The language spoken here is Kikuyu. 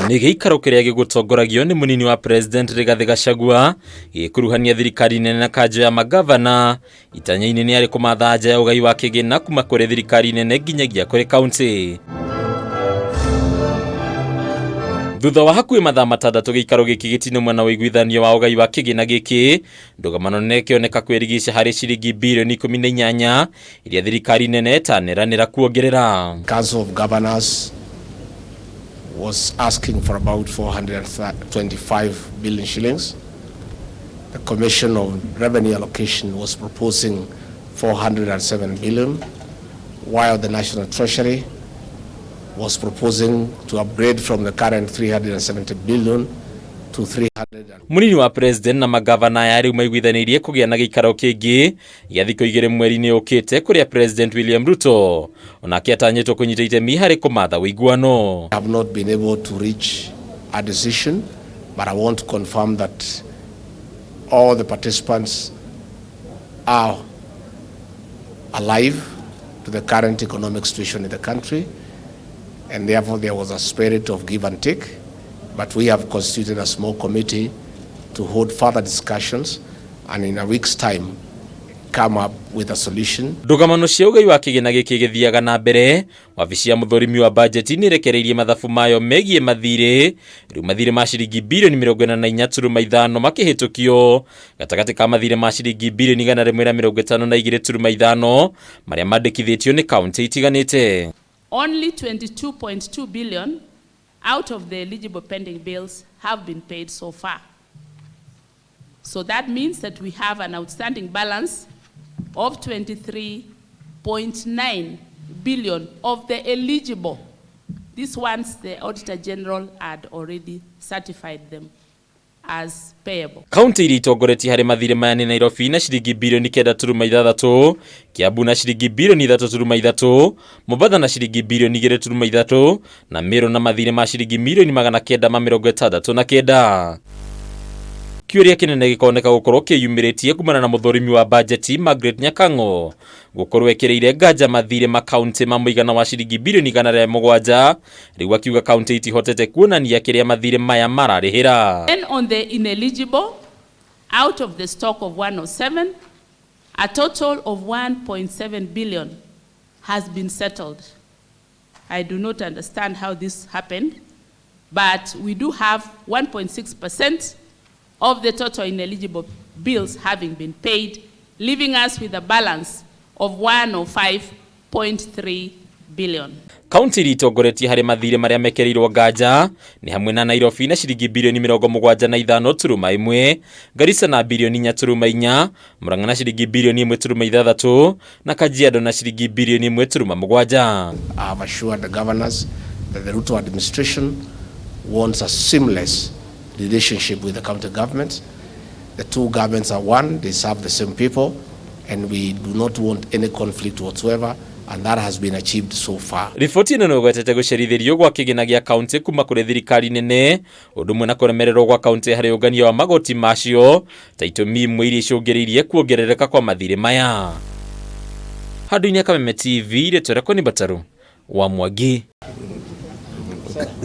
Nĩ gĩikaro kĩrĩa gĩgũtongoragio nĩ mũnini wa President Rigathĩ Gachagua gĩkuruhania thirikari nene na kanjo ya magavana itanya-inĩ nĩ arĩ kũmatha anja ya ũgai wa kĩgĩna kuma kũrĩ thirikari nene nginyagia kũrĩ kaunti. Thutha wa hakuhĩ mathaa 6 gĩikaro gĩkĩ gĩtinamwa na ũiguithanio wa ũgai wa kĩgĩna gĩkĩ, ndũgamano nene ĩkĩoneka kwĩrigica harĩ ciringi birioni 18 iria thirikari nene ĩtaneranĩra kuongerera. Council of Governors was asking for about 425 billion shillings. The Commission of Revenue Allocation was proposing 407 billion, while the National Treasury was proposing to upgrade from the current 370 billion to 300. Munini wa President na magavana aya rĩu maiguithanĩirie kũgĩa na gĩikaro kĩngĩ gĩa thikũ 2 mweri-inĩ ũkĩte kũrĩa President William Ruto onake atanyĩtwo kũnyita itemi harĩ kũmatha ũiguano. I have not been able to reach a decision, but I want to confirm that all the participants are alive to the current economic situation in the country, and therefore there was a spirit of give and take. But we have constituted a small committee to hold further discussions and in a week's time come up with a solution. Ndũgamano cia ũgai wa kĩgĩna gĩkĩ gĩthiaga na mbere, wabici ya mũthũrimi wa bajeti nĩ ĩrekereirie mathabu mayo megiĩ mathirĩ. Rĩu mathirĩ ma ciringi birioni 44.5 makĩhĩtũkio gatagatĩ ka mathirĩ ma ciringi birioni 152.5 marĩa mandĩkithĩtio nĩ kaunti itiganĩte. Only 22.2 billion out of the eligible pending bills have been paid so far. So that means that we have an outstanding balance of 23.9 billion of the eligible. These ones, the Auditor General had already certified them as payable. Kaunti iria itongoretie harĩ mathirĩ maya nĩ Nairobi na ciringi birioni 9.6, Kiambu na ciringi birioni 3.3, Mombatha na ciringi birioni 2.3 na Meru na mathirĩ ma ciringi mirioni 969. Kĩũria kĩnene gĩkoneka gũkorwo kĩyumĩrĩtie kumana na mũthũrimi wa bajeti Margaret Nyakang'o gũkorwo ekĩrĩire nganja mathirĩ ma kaunti ma mũigana wa ciringi birioni 107, rĩu akiuga kaunti itihotete kuonania kĩrĩa mathirĩ maya mararĩhĩra. Then on the ineligible, out of the stock of 107, a total of 1.7 billion has been settled. I do not understand how this happened, but we do have 1.6% of the total ineligible bills having been paid, leaving us with a balance of 105.3 billion. Kaunti iria itongoretie harĩ mathirĩ marĩa mekĩrĩirwo nganja nĩ hamwe na Nairobi na ciringi birioni 75.1, Garissa na birioni 4.4, Murang'a na ciringi birioni 1.6 na Kajiado na ciringi birioni 1.7. I have assured the governors that the Ruto administration wants a seamless relationship with the county governments. The two governments are one, they serve the same people, and we do not want any conflict whatsoever, and that has been achieved so far. Riboti ĩno nĩĩgwetete gũcerithĩrio gwa kĩgĩna gĩa kaunti kuma kũrĩ thirikari nene ũndũ ũmwe na kũremererwo gwa kaunti harĩ ũngania wa magoti macio ta itũmi imwe iria icũngĩrĩirie kuongerereka kwa mathirĩ maya. Handũ-inĩ Kameme TV, rĩtwa rĩakwa nĩ Mbataru wa Mwangi.